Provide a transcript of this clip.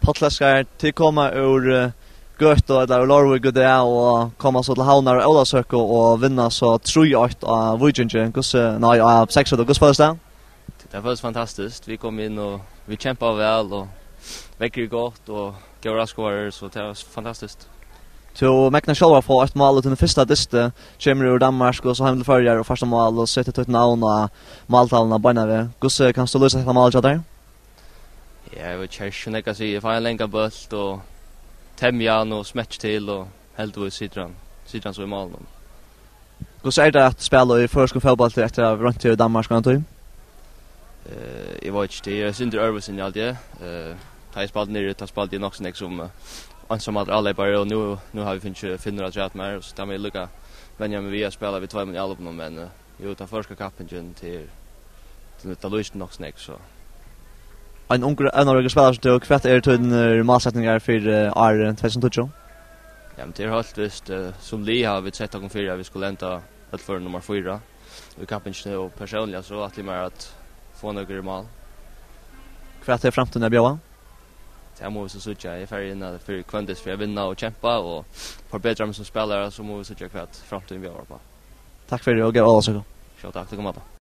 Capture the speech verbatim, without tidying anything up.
Poddfleskar, tit koma úr, eh, Gøtu, ella úr Leirvík í dag, og koma so til Havnar og Ólavsøku og vinna so trý eitt á Víkingi. Hvussu, nei, á seks eitt, hvussu følist tað? Tað følist fantastiskt. Vit komu inn og vit kjempa væl, og veðrið er gott, og góðar áskoðarar, so tað er fantastiskt. Tú megnar sjálvur at fáa eitt mál í tínum fyrsta dysti, kemur úr Danmark og so heim til Føroyar og fært eitt mál og setir títt navn á máltalvuna beinanvegin. Hvussu kanst tú lýsa hetta málið hjá tær? Ja, eg veit ikki, eg havi ikki so nógv at siga. Eg fái ein langan bólt og temji hann og smekki til, og heldigvís situr hann, situr hann so í málinum. Hvussu er tað at spæla í føroyskum fótbólti eftir at hava roynt teg í Danmark eina tíð? Eh, eg veit ikki, tað er eitt sindur øðrvísi enn alt eg. Eh, tá eg spældi niðri, tá spældi eg nokk so nógv sum, eh, einsamallur áleypari, og nú, nú havi eg fingið finnur afturat mær, so tað má eg líka venja meg við at spæla við tveimum áleyparum, men, eh, jú, tann føroyska kappingin, tað er, tað, tað lýsir nokk so nógv, so. Ein ungur evnaríkur spælari sum tú, hvat eru tínar málsetningar fyri, eh, ár tvey túsund og tíggju? Ja, men tað er heilt vist, eh, sum lið hava vit sett okkum fyri at vit skulu enda øll føri nummar fýra í kappingini, og persónliga so ætli eg mær at fáa nøkur mál. Hvat hevur framtíðin at bjóða? Tað mugu vit so síggja. Eg fari inn at fyri hvønn dyst fyri at vinna og kempa og forbetra meg sum spælara, so mugu vit síggja, hvat framtíðin bjóðar uppá. Takk fyri og góða ólavsøku. Sjálv takk, takk um aftur.